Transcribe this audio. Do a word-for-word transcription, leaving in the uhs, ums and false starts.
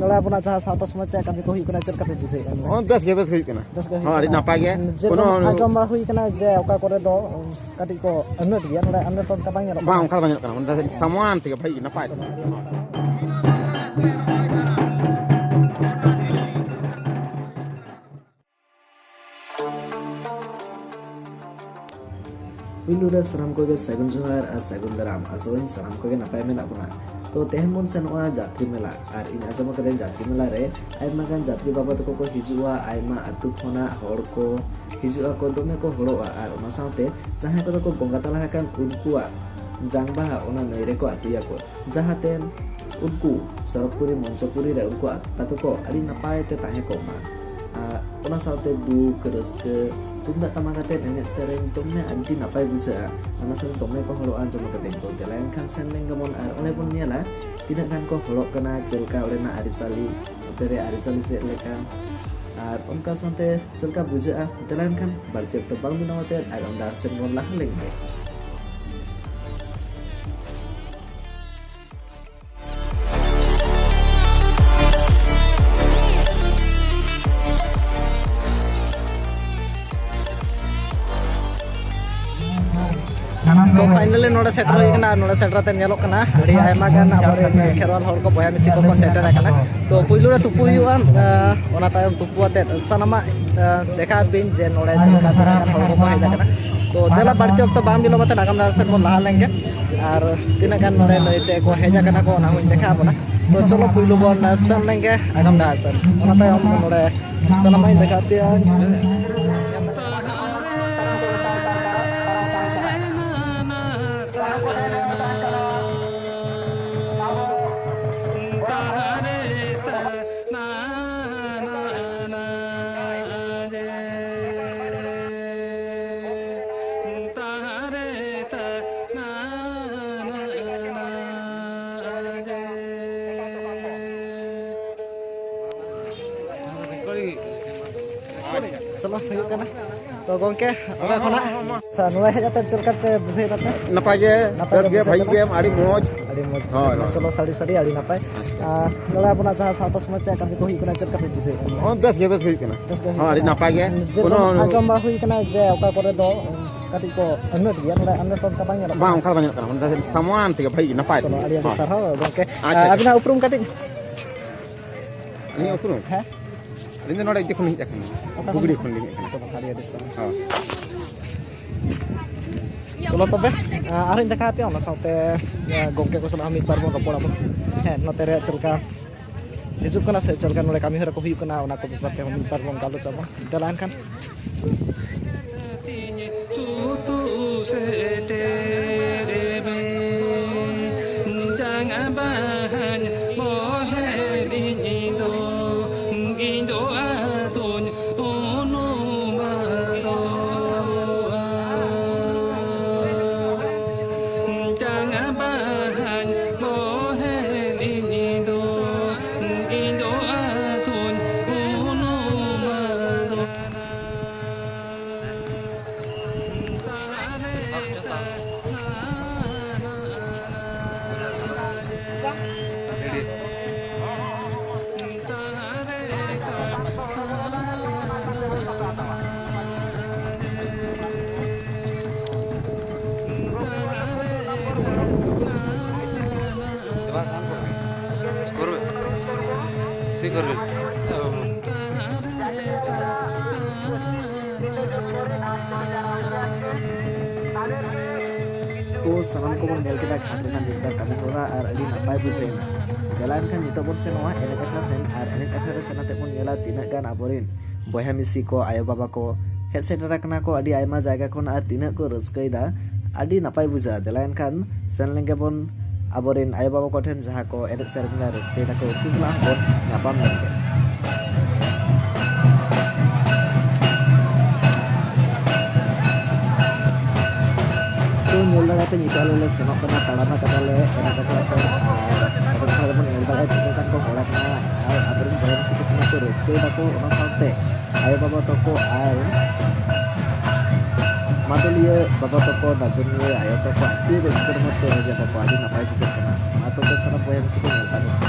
ᱱᱚᱰᱮ ᱟᱵᱚᱱᱟᱜ ᱡᱟᱦᱟᱸ ᱥᱟᱶᱛᱟ ᱥᱚᱢᱟᱡᱽ ᱨᱮᱭᱟᱜ ᱠᱟᱹᱢᱤ ᱠᱚ ᱦᱩᱭᱩᱜ ᱠᱟᱱᱟ, ᱪᱮᱫ ᱞᱮᱠᱟ ᱯᱮ ᱵᱩᱡᱷᱟᱹᱣᱮᱫ ᱠᱟᱱᱟ? ᱦᱚᱸ, ᱵᱮᱥ ᱜᱮ, ᱵᱮᱥ ᱜᱮ ᱦᱩᱭᱩᱜ ᱠᱟᱱᱟ᱾ ᱵᱮᱥ ᱜᱮ ᱦᱩᱭᱩᱜ ᱦᱚᱸ, ᱟᱹᱰᱤ ᱠᱟᱱᱟ᱾ ᱱᱟᱯᱟᱭ ᱜᱮ᱾ ᱡᱮᱨᱚᱠᱚᱢ ᱠᱳᱱᱳ ᱟᱸᱡᱚᱢ ᱵᱟᱲᱟ ᱦᱩᱭ ᱠᱟᱱᱟ ᱡᱮ ᱚᱠᱟ ᱠᱚᱨᱮ ᱫᱚ ᱠᱟᱹᱴᱤᱡ ᱠᱚ ᱟᱹᱱᱟᱹᱴ ᱜᱮᱭᱟ, ᱱᱚᱰᱮ ᱟᱹᱱᱟᱹᱴ ᱚᱱᱠᱟ ᱵᱟᱝ ᱧᱮᱞᱚᱜ ᱵᱟᱝ, ᱠᱟᱱᱟ᱾ ᱚᱱᱠᱟ ᱫᱚ ᱟᱹᱰᱤ ᱥᱚᱢᱟᱱ ᱛᱮᱜᱮ ᱵᱷᱟᱹᱜᱤ ᱜᱮ, ᱱᱟᱯᱟᱭ ᱛᱮ᱾ ᱯᱩᱭᱞᱩ ᱨᱮ ᱥᱟᱱᱟᱢ ᱠᱚᱜᱮ ᱥᱟᱹᱜᱩᱱ ᱡᱚᱦᱟᱨ ᱟᱨ ᱥᱟᱹᱜᱩᱱ ᱫᱟᱨᱟᱢ᱾ ᱟᱥᱚᱜ ᱟᱹᱧ ᱥᱟᱱᱟᱢ ᱠᱚᱜᱮ ᱱᱟᱯᱟᱭ ᱢᱮᱱᱟᱜ ᱵᱚᱱᱟ᱾ ᱛᱚ, ᱛᱮᱦᱮᱧ ᱵᱚᱱ ᱥᱮᱱᱚᱜᱼᱟ ᱡᱟᱛᱨᱤ ᱢᱮᱞᱟ, ᱟᱨ ᱤᱧ ᱟᱸᱡᱚᱢ ᱟᱠᱟᱫᱟᱹᱧ ᱡᱟᱛᱨᱤ ᱢᱮᱞᱟ ᱨᱮ ᱟᱭᱢᱟ ᱜᱟᱱ ᱡᱟᱛᱨᱤ ᱵᱟᱵᱟ ᱛᱟᱠᱚ ᱠᱚ ᱦᱤᱡᱩᱜᱼᱟ, ᱟᱭᱢᱟ ᱟᱹᱛᱩ ᱠᱷᱚᱱᱟᱜ ᱦᱚᱲ ᱠᱚ ᱦᱤᱡᱩᱜ ᱟᱠᱚ, ᱫᱚᱢᱮ ᱠᱚ ᱦᱚᱲᱚᱜᱼᱟ᱾ ᱟᱨ ᱚᱱᱟ ᱥᱟᱶᱛᱮ ᱡᱟᱦᱟᱸᱭ ᱠᱚᱫᱚ ᱠᱚ ᱵᱚᱸᱜᱟ ᱛᱟᱞᱟ ᱟᱠᱟᱱ, ᱩᱱᱠᱩᱣᱟᱜ ᱡᱟᱝ ᱵᱟᱦᱟ ᱚᱱᱟ ᱱᱟᱹᱭ ᱨᱮᱠᱚ ᱟᱹᱛᱩᱭᱟᱠᱚ, ᱡᱟᱦᱟᱸᱛᱮ ᱩᱱᱠᱩ ᱥᱚᱨᱚᱜᱽᱯᱩᱨᱤ ᱢᱚᱧᱪᱚᱯᱩᱨᱤ ᱨᱮ ᱩᱱᱠᱩ ᱟᱛᱢᱟ ᱛᱟᱠᱚ ᱟᱹᱰᱤ ᱱᱟᱯᱟᱭ ᱛᱮ ᱛᱟᱦᱮᱸ ᱠᱚᱜ ᱢᱟ᱾ ᱟᱨ ᱚᱱᱟ ᱥᱟᱶᱛᱮ ᱫᱩᱠ ᱨᱟᱹᱥᱠᱟᱹ, ᱛᱩᱢᱫᱟᱜ ᱴᱟᱢᱟᱠ ᱟᱛᱮ ᱮᱱᱮᱡ ᱥᱮᱨᱮᱧ ᱫᱚᱢᱮ ᱟᱹᱰᱤ ᱱᱟᱯᱟᱭ ᱵᱩᱡᱷᱟᱹᱜᱼᱟ᱾ ᱚᱱᱟ ᱥᱟᱶᱛᱮ ᱫᱚᱢᱮ ᱠᱚ ᱦᱚᱲᱚᱜᱼᱟ ᱟᱸᱡᱚᱢ ᱠᱟᱛᱮ᱾ ᱛᱚ, ᱫᱮᱞᱟ ᱮᱱᱠᱷᱟᱱ ᱥᱮᱱ ᱞᱮᱱ ᱜᱮᱵᱚᱱ ᱟᱨ ᱚᱸᱰᱮ ᱵᱚᱱ ᱧᱮᱞᱟ ᱛᱤᱱᱟᱹᱜ ᱜᱟᱱ ᱠᱚ ᱦᱚᱲᱚᱜ ᱠᱟᱱᱟ, ᱪᱮᱫ ᱞᱮᱠᱟ ᱚᱸᱰᱮᱱᱟᱜ ᱟᱹᱨᱤᱪᱟᱹᱞᱤ, ᱱᱚᱛᱮ ᱨᱮ ᱟᱹᱨᱤᱪᱟᱹᱞᱤ ᱪᱮᱫ ᱞᱮᱠᱟ, ᱟᱨ ᱚᱱᱠᱟ ᱥᱟᱶᱛᱮ ᱪᱮᱫ ᱞᱮᱠᱟ ᱵᱩᱡᱷᱟᱹᱜᱼᱟ᱾ ᱫᱮᱞᱟ ᱮᱱᱠᱷᱟᱱ ᱵᱟᱹᱲᱛᱤ ᱚᱠᱛᱚ ᱵᱟᱝ ᱵᱤᱞᱚᱢ ᱟᱛᱮ ᱟᱜᱟᱢ ᱰᱟᱦᱟᱨ ᱥᱮᱫ ᱵᱚᱱ ᱞᱟᱦᱟ ᱞᱮᱱ ᱜᱮ᱾ ᱛᱚ, finally ᱱᱚᱰᱮ ᱥᱮᱴᱮᱨ ᱦᱩᱭ ᱠᱟᱱᱟ᱾ ᱟᱨ ᱱᱚᱰᱮ ᱥᱮᱴᱮᱨ ᱠᱟᱛᱮ ᱧᱮᱞᱚᱜ ᱠᱟᱱᱟ ᱟᱹᱰᱤ ᱟᱭᱢᱟ ᱜᱟᱱ ᱟᱵᱚᱨᱮᱱ ᱠᱷᱮᱨᱣᱟᱞ ᱦᱚᱲ ᱠᱚ, ᱵᱚᱭᱦᱟ ᱢᱤᱥᱤ ᱠᱚᱠᱚ ᱥᱮᱴᱮᱨ ᱟᱠᱟᱱᱟ᱾ ᱛᱚ, ᱯᱩᱭᱞᱩ ᱨᱮ ᱛᱩᱯᱩ ᱦᱩᱭᱩᱜᱼᱟ, ᱟᱸ, ᱚᱱᱟ ᱛᱟᱭᱚᱢ ᱛᱩᱯᱩ ᱟᱛᱮᱫ ᱥᱟᱱᱟᱢᱟᱜ, ᱟᱸ, ᱫᱮᱠᱷᱟᱣ ᱟᱯᱮᱭᱟᱹᱧ ᱡᱮ ᱱᱚᱰᱮ ᱪᱮᱫ ᱞᱮᱠᱟ ᱛᱤᱱᱟᱹᱜ ᱜᱟᱱ ᱦᱚᱲ ᱠᱚᱠᱚ ᱦᱮᱡ ᱟᱠᱟᱱᱟ᱾ ᱛᱚ, ᱫᱮᱞᱟ ᱵᱟᱹᱲᱛᱤ ᱚᱠᱛᱚ ᱵᱟᱝ ᱵᱤᱞᱚᱢ ᱠᱟᱛᱮ ᱟᱜᱟᱢ ᱰᱟᱦᱟᱨ ᱥᱮᱫ ᱵᱚᱱ ᱞᱟᱦᱟ ᱞᱮᱱ ᱜᱮ᱾ ᱟᱨ ᱛᱤᱱᱟᱹᱜ ᱜᱟᱱ ᱱᱚᱰᱮ ᱱᱟᱹᱭ ᱛᱮ ᱠᱚ ᱦᱮᱡ ᱟᱠᱟᱱᱟ ᱠᱚ, ᱚᱱᱟ ᱦᱚᱸᱧ ᱫᱮᱠᱷᱟᱣ ᱟᱵᱚᱱᱟ᱾ ᱛᱚ, ᱪᱚᱞᱚ ᱯᱩᱭᱞᱩ ᱵᱚᱱ ᱥᱮᱱ ᱞᱮᱱ ᱜᱮ ᱟᱜᱟᱢ ᱰᱟᱦᱟᱨ ᱥᱮᱫ, ᱚᱱᱟ ᱛᱟᱭᱚᱢ ᱱᱚᱰᱮ ᱥᱟᱱᱟᱢᱟᱜ ᱤᱧ ᱫᱮᱠᱷᱟᱣ ᱟᱯᱮᱭᱟ᱾ ᱪᱚᱞᱚ, ᱦᱩᱭᱩᱜ ᱠᱟᱱᱟ᱾ ᱛᱚ, ᱜᱚᱝᱠᱮ, ᱚᱸᱰᱮ ᱠᱷᱚᱱᱟᱜ, ᱟᱪᱪᱷᱟ, ᱱᱚᱰᱮ ᱦᱮᱡ ᱠᱟᱛᱮ ᱪᱮᱫ ᱞᱮᱠᱟ ᱯᱮ ᱵᱩᱡᱷᱟᱹᱣ ᱫᱟᱯᱮ? ᱱᱟᱯᱟᱭ ᱜᱮ, ᱱᱟᱯᱟᱭ ᱵᱮᱥ ᱜᱮ ᱜᱮ, ᱵᱩᱡᱷᱟᱹᱜ ᱵᱷᱟᱹᱜᱤ ᱠᱟᱱᱟ? ᱜᱮ, ᱟᱹᱰᱤ ᱢᱚᱡᱽ᱾ ᱢᱚᱡᱽ ᱵᱩᱡᱷᱟᱹᱜ ᱦᱳᱭ, ᱠᱟᱱᱟ᱾ ᱦᱳᱭ᱾ ᱪᱚᱞᱚ, ᱥᱟᱹᱨᱤ ᱥᱟᱹᱨᱤ ᱟᱹᱰᱤ ᱱᱟᱯᱟᱭ᱾ ᱟᱪᱪᱷᱟ᱾ ᱟᱨ ᱱᱚᱰᱮ ᱟᱵᱚᱱᱟᱜ ᱡᱟᱦᱟᱸ ᱥᱟᱶᱛᱟ ᱥᱚᱢᱟᱡᱽ ᱨᱮᱭᱟᱜ ᱠᱟᱹᱢᱤ ᱠᱚ ᱦᱩᱭᱩᱜ ᱠᱟᱱᱟ, ᱪᱮᱫ ᱞᱮᱠᱟ ᱯᱮ ᱵᱩᱡᱷᱟᱹᱣᱮᱫ ᱠᱟᱱᱟ? ᱦᱚᱸ, ᱵᱮᱥ ᱜᱮ, ᱵᱮᱥ ᱦᱩᱭᱩᱜ ᱠᱟᱱᱟ᱾ ᱵᱮᱥ ᱜᱮ ᱦᱩᱭᱩᱜ ᱦᱚᱸ, ᱟᱹᱰᱤ ᱠᱟᱱᱟ᱾ ᱱᱟᱯᱟᱭ ᱜᱮ᱾ ᱡᱮᱨᱚᱠᱚᱢ ᱠᱳᱱᱳ ᱟᱸᱡᱚᱢ ᱵᱟᱲᱟ ᱦᱩᱭ ᱠᱟᱱᱟ ᱡᱮ ᱚᱠᱟ ᱠᱚᱨᱮ ᱫᱚ, ᱩᱸ, ᱠᱟᱹᱴᱤᱡ ᱠᱚ ᱟᱹᱱᱟᱹᱴ ᱜᱮᱭᱟ, ᱱᱚᱰᱮ ᱟᱸᱡᱚᱢ ᱫᱚ ᱚᱱᱠᱟ ᱵᱟᱝ ᱧᱮᱞᱚᱜ ᱵᱟᱝ, ᱠᱟᱱᱟ᱾ ᱚᱱᱠᱟ ᱫᱚ ᱵᱟᱝ ᱧᱮᱞᱚᱜ ᱠᱟᱱᱟ, ᱚᱸᱰᱮ ᱥᱚᱢᱟᱱ ᱛᱮᱜᱮ ᱵᱷᱟᱹᱜᱤ ᱜᱮ, ᱱᱟᱯᱟᱭ ᱪᱚᱞᱚ, ᱛᱮᱜᱮ᱾ ᱟᱹᱰᱤ ᱟᱹᱰᱤ ᱦᱳᱭ᱾ ᱥᱟᱨᱦᱟᱣ ᱜᱚᱢᱠᱮ᱾ ᱟᱪᱪᱷᱟ, ᱟᱨ ᱟᱪᱪᱷᱟ᱾ ᱟᱹᱵᱤᱱᱟᱜ ᱩᱯᱨᱩᱢ ᱠᱟᱹᱴᱤᱡ? ᱟᱹᱞᱤᱧᱟᱜ ᱩᱯᱨᱩᱢ? ᱦᱮᱸ᱾ ᱟᱹᱞᱤᱧ ᱫᱚ ᱱᱚᱰᱮ ᱤᱭᱟᱹ ᱠᱷᱚᱱ ᱞᱤᱧ ᱦᱮᱡ ᱟᱠᱟᱱᱟ, ᱚᱠᱟ ᱠᱷᱚᱱ? ᱵᱩᱜᱽᱲᱤ ᱠᱷᱚᱱ ᱞᱤᱧ ᱦᱮᱡ ᱟᱠᱟᱱᱟ᱾ ᱪᱚᱞᱚ, ᱟᱹᱰᱤ ᱟᱹᱰᱤ ᱥᱟᱨᱦᱟᱣ᱾ ᱦᱳᱭ᱾ ᱪᱚᱞᱚ ᱛᱚᱵᱮ, ᱟᱨᱦᱚᱸᱧ ᱫᱮᱠᱷᱟᱣ ᱟᱯᱮᱭᱟ, ᱚᱱᱟ ᱥᱟᱶᱛᱮ, ᱜᱚᱢᱠᱮ ᱠᱚ ᱥᱟᱞᱟᱜ ᱦᱚᱸ ᱢᱤᱫ ᱵᱟᱨ ᱵᱚᱱ ᱨᱚᱯᱚᱲ ᱟᱵᱚᱱ᱾ ᱦᱮᱸ, ᱱᱚᱛᱮ ᱨᱮ ᱪᱮᱫ ᱞᱮᱠᱟ ᱦᱤᱡᱩᱜ ᱠᱟᱱᱟ ᱥᱮ ᱪᱮᱫ ᱞᱮᱠᱟ ᱱᱚᱰᱮ ᱠᱟᱹᱢᱤ ᱦᱚᱨᱟ ᱠᱚ ᱦᱩᱭᱩᱜ ᱠᱟᱱᱟ, ᱚᱱᱟ ᱠᱚ ᱵᱮᱯᱟᱨ ᱛᱮᱦᱚᱸ ᱢᱤᱫ ᱵᱟᱨ ᱵᱚᱱ ᱜᱟᱞᱚᱪ ᱟᱵᱚᱱ᱾ ᱫᱮᱞᱟ ᱮᱱᱠᱷᱟᱱ᱾ ᱥᱩᱛᱩ ᱥᱮᱴᱮᱨ ᱢᱮ, ᱡᱟᱸᱜᱟ ᱵᱟᱦᱟᱧ ᱵᱚᱦᱮᱞᱤᱧ ᱫᱚ, ᱤᱧ ᱫᱚ ᱟᱫᱚᱧ ᱩᱱᱩᱢᱟᱫᱚᱜᱼᱟ᱾ ᱡᱟᱸᱜᱟ ᱵᱟᱦᱟᱧ ᱵᱚᱦᱮᱞᱤᱧ ᱫᱚ, ᱤᱧ ᱫᱚ ᱟᱫᱚᱧ ᱩᱱᱩᱢᱟᱫᱚᱜᱼᱟ᱾ ᱛᱚ, ᱥᱟᱱᱟᱢ ᱠᱚᱵᱚᱱ ᱧᱮᱞ ᱠᱮᱫᱟ ᱜᱷᱟᱴ ᱨᱮᱱᱟᱜ ᱢᱤᱫ ᱵᱟᱨ ᱠᱟᱹᱢᱤ ᱦᱚᱨᱟ ᱟᱨ ᱟᱹᱰᱤ ᱱᱟᱯᱟᱭ ᱵᱩᱡᱷᱟᱹᱣ ᱮᱱᱟ᱾ ᱫᱮᱞᱟ ᱮᱱᱠᱷᱟᱱ ᱱᱤᱛᱚᱜ ᱵᱚᱱ ᱥᱮᱱᱚᱜᱼᱟ ᱮᱱᱮᱡ ᱟᱠᱷᱲᱟ ᱥᱮᱱ, ᱟᱨ ᱮᱱᱮᱡ ᱟᱠᱷᱲᱟ ᱨᱮ ᱥᱮᱱ ᱠᱟᱛᱮ ᱵᱚᱱ ᱧᱮᱞᱟ ᱛᱤᱱᱟᱹᱜ ᱜᱟᱱ ᱟᱵᱚᱨᱮᱱ ᱵᱚᱭᱦᱟ ᱢᱤᱥᱤ ᱠᱚ, ᱟᱭᱳ ᱵᱟᱵᱟ ᱠᱚ ᱦᱮᱡ ᱥᱮᱴᱮᱨ ᱟᱠᱟᱱᱟ ᱠᱚ ᱟᱹᱰᱤ ᱟᱭᱢᱟ ᱡᱟᱭᱜᱟ ᱠᱷᱚᱱ, ᱟᱨ ᱛᱤᱱᱟᱹᱜ ᱠᱚ ᱨᱟᱹᱥᱠᱟᱹᱭᱮᱫᱟ, ᱟᱹᱰᱤ ᱱᱟᱯᱟᱭ ᱵᱩᱡᱷᱟᱹᱜᱼᱟ᱾ ᱫᱮᱞᱟ ᱮᱱᱠᱷᱟᱱ ᱥᱮᱱ ᱞᱮᱱ ᱜᱮᱵᱚᱱ ᱟᱵᱚᱨᱮᱱ ᱟᱭᱳ ᱵᱟᱵᱟ ᱠᱚᱴᱷᱮᱱ, ᱡᱟᱦᱟᱸ ᱠᱚ ᱮᱱᱮᱡ ᱥᱮᱨᱮᱧ ᱨᱮ ᱨᱟᱹᱥᱠᱟᱹᱭ ᱫᱟᱠᱚ, ᱩᱱᱠᱩ ᱥᱟᱞᱟᱜ ᱦᱚᱸᱵᱚᱱ ᱧᱟᱯᱟᱢ ᱞᱮᱱ ᱜᱮ᱾ ᱛᱚ, ᱧᱮᱞ ᱫᱟᱲᱮᱭᱟᱜ ᱯᱮ, ᱱᱤᱛᱚᱜ ᱟᱞᱮ ᱞᱮ ᱥᱮᱱᱚᱜ ᱠᱟᱱᱟ, ᱛᱟᱲᱟᱢ ᱟᱠᱟᱫᱟᱞᱮ ᱮᱱᱮᱡ ᱟᱠᱷᱲᱟ ᱥᱮᱫ, ᱟᱨ ᱮᱱᱮᱡ ᱟᱠᱷᱲᱟ ᱨᱮᱵᱚᱱ ᱧᱮᱞ ᱫᱟᱲᱮᱭᱟᱜᱼᱟ ᱛᱤᱱᱟᱹᱜ ᱜᱟᱱ ᱠᱚ ᱦᱚᱲ ᱟᱠᱟᱱᱟ, ᱟᱨ ᱟᱵᱚᱨᱮᱱ ᱵᱚᱭᱦᱟ ᱢᱤᱥᱤ ᱠᱚ ᱛᱤᱱᱟᱹᱜ ᱠᱚ ᱨᱟᱹᱥᱠᱟᱹᱭ ᱫᱟᱠᱚ, ᱚᱱᱟ ᱥᱟᱶᱛᱮ ᱟᱭᱳ ᱵᱟᱵᱟ ᱛᱟᱠᱚ ᱟᱨ ᱢᱟᱫᱚᱞᱤᱭᱟᱹ ᱵᱟᱵᱟ ᱛᱟᱠᱚ, ᱱᱟᱪᱚᱱᱤᱭᱟᱹ ᱟᱭᱳ ᱛᱟᱠᱚ ᱟᱹᱰᱤ ᱨᱟᱹᱥᱠᱟᱹ ᱨᱚᱢᱚᱡᱽ ᱠᱚ ᱮᱱᱮᱡ ᱛᱟᱠᱚ, ᱟᱹᱰᱤ ᱱᱟᱯᱟᱭ ᱵᱩᱡᱷᱟᱹᱜ ᱠᱟᱱᱟ᱾ ᱢᱟ ᱛᱚᱵᱮ ᱥᱟᱱᱟᱢ ᱵᱚᱭᱦᱟ ᱢᱤᱥᱤ ᱠᱚ ᱧᱮᱞ ᱛᱟᱵᱚᱱ ᱯᱮ᱾